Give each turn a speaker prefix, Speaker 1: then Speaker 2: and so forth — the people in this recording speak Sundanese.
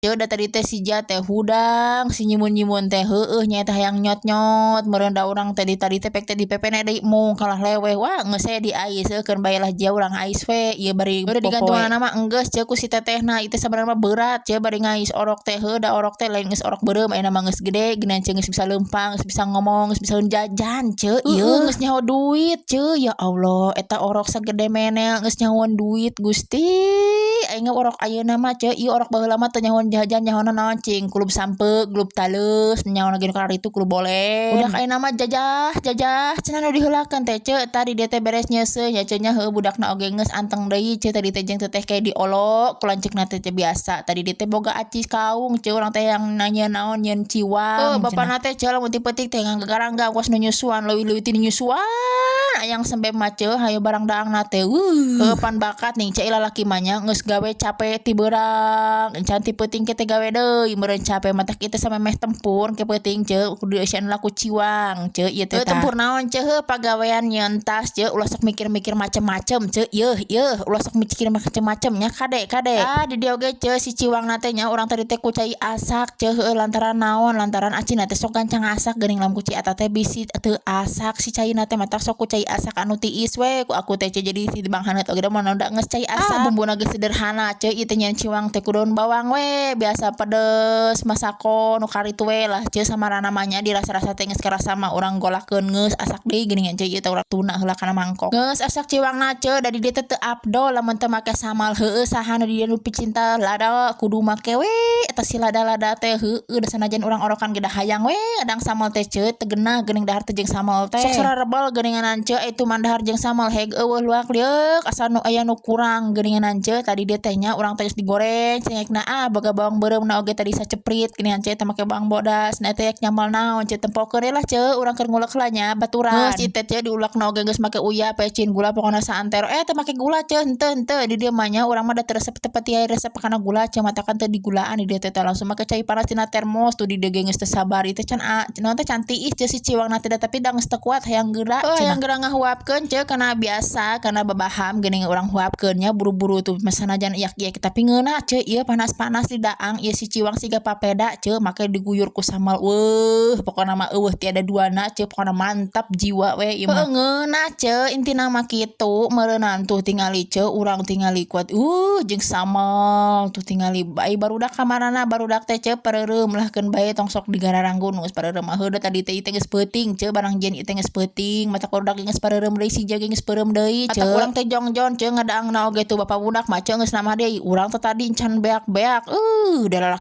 Speaker 1: Ceu, da tadi teh si Ja teh hudang, si nyimun-nyimun teh heueuh nya eta hayang nyot-nyot meureun da urang teh di tadi teh pek teh dipepene deui mung kalah leweh. Wah, geus we diais keun bae lah Ja, urang ais we ieu bari udah digantungan mah enggeus ceu ku si tetehna. Ieu teh sabenerna mah berat ceu bari ngais orok teh. Heuh, da orok teh lain geus orok beureum, ayeuna mah geus gede geuning ceu, geus bisa leumpang, geus bisa ngomong, geus bisa jajan ceu. Ieu geus nyaho duit ceu. Ya Allah, eta orok sagede menel geus nyahoan duit. Gusti, aing orok ayeuna mah ceu, ieu orok baheula mah teu nyahoan jajan, nyahoana naon cing? Kulub sampe, kulub taleus, nyahoana ge nu itu kulub bolen. Budak ayeuna mah jajah jajah cenah nu diheulakeun teh ceu. Tadi dia teh beres nyeuseuh nya ceu nya. Heueuh, budakna oge geus anteng deui ceu. Tadi teh jeung teteh kayak diolok ku lanceukna teh biasa. Tadi dia teh boga acis kaung ceu, urang teh yang nanya naon, nyeun ciwang. Heuh, bapana teh ceu lamun ti peuting teh ngagagarangga kos nu nyusuan, leuwih-leuwih ti nyusuan ayang sembe mah ceu. Hayo barang daangna teh, heuh, pan bakat ning ceu, lalaki mah nya geus gawe capek ti beurang encan ti peuting kita gawe deui meureun capek, matak kita sampe meh tempur ke peuting ceu, kudu dieusian laku ciwang ceu ieu teh. Tempur naon ceu? Heuh, pagawean nyeun tas ceu, ulah sok mikir-mikir macem-macem ceu. Yeuh yeuh, ulah sok mikir macem-macem nya, kade kade. Ah, di dieu oge ceu si ciwangna teh nya urang tadi teh ku cai asak ceu. Heueuh, lantaran naon? Lantaran acina teh sok gancang asak geuning, lamun ku cai eta teh bisi teu asak si caina teh, matak sok ku cai asak anu tiis we ku aku teh ceu. Jadi si Bang Haneut oge da mun geus cai asak. Ah, bumbuna geus sederhana ceu ieu teh, nyeun ciwang teh ku daun bawang we biasa, pedes masako nu karitu we lah ceu. Samarana mah nya dirasa-rasa teh geus karasa mah urang golakeun geus asak deui geuningan ceu. Ieu teh urang tuna heula kana mangkok, geus asak ciwangna ceu. Da di dieu teh teu afdol lamun teu make samal. Heueuh, saha nu di dieu nu picinta lada? Kudu make we eta si lada-lada teh. Heueuh, da sanajan urang orokan ge da hayang we adang samal teh ceu, teu genah geuning dahar teh jeung samal teh, sok sararebel geuninganan ceu. Itu mah dahar jeung samal heg eueuh luak lieuk, asa nu aya nu kurang geuninganan ceu. Tadi dieu teh nya urang teh geus digoreng cengekna. Ah, boga bawang beureumna oge tadi saceprit geuningan ceu, teh make bawang bodas. Nah, teh nyamal naon ceu? Tempokeun we lah ceu, urang keur ngulek heula nya baturan. Geus ieu teh diulekna oge geus make uyah, pecin, gula, pokona saantero. Eh, teu make gula ceu, henteu henteu di dieu mah nya urang mah da teu resep, teu pati resep kana gula ceu, matakan teu digulaan. Di dieu teh langsung make cai panas tina termos tuh. Di dieu ge geus teu sabar ieu teh, can naon teh, can tiis ceu si ciwangna teh, tapi da geus teu kuat hayang geura. Oh, hayang geura ngahuapkeun ceu, kana biasa kana babaham geuning urang huapkeun nya buru-buru tuh, sanajan iak-iak tapi ngeunah ceu. Ieu panas-panas di daang ieu si ciwang siga papeda ceu, make diguyur ku samal. Weuh, pokona mah eueuh tiada duana ceu, pokona mantap jiwa we ieu mah. Ngeunah ceu, intina mah kitu meureunan. Tuh tingali ceu, urang tingali kuat jeung samal tuh tingali ai barudak kamarana. Barudak teh ceu pareureum lah, keun bae, tong sok digararanggun geus pareureum mah. Heueuh, tadi teh ieu geus peuting ceu, barang jieun ieu teh geus peuting, matak barudak geus pareureum deui, si Ja geus peureum deui ceu. Urang teh jongjon ceu ngadaangna oge tuh. Bapak budak mah ceu geus nama deui, urang teh tadi encan beak-beak da.